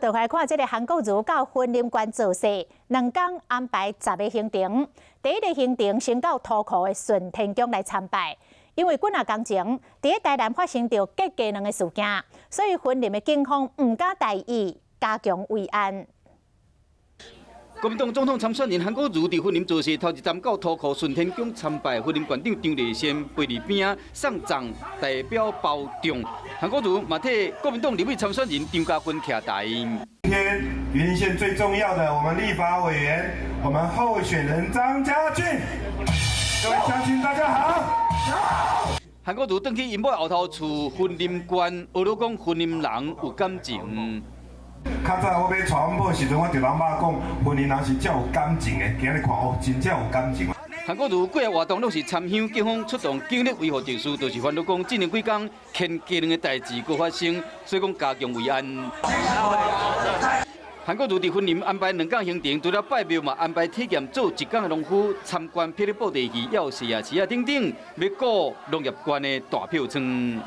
就來看這个韓國瑜到雲林縣造勢，2工安排10個行程。第一个行程先到塗湖的順天宮來參拜，因為幾若工前佇咧台南發生著割雞卵的事件，所以雲林的警方毋敢大意，加強維安。國民黨總統參選人韓國瑜佇雲林造勢，頭一站到塗湖順天宮參拜，雲林縣長張麗善陪佇邊仔送葬代表包粽。韓國瑜嘛替國民黨立委參選人張家芬徛台。今天雲林縣最重要的，我們立法委員，我們候選人張嘉駿，各位鄉親大家好。韓國瑜轉去𪜶某後頭厝雲林縣，學咧講雲林人有感情。較早我欲娶阮某時陣，我佇人媽講，雲林人是遮有感情的，今日看哦，真正有感情。韓國瑜過來活動攏是參香，警方出動警力維護秩序，就是煩惱講這兩幾工牽雞卵的代誌閣發生，所以講加強維安。韓國瑜佇雲林安排2工行程，除了拜廟嘛，安排體驗做一工的農夫，參觀霹靂布袋戲，還有踅夜市仔等等，欲顧農業縣的大票倉。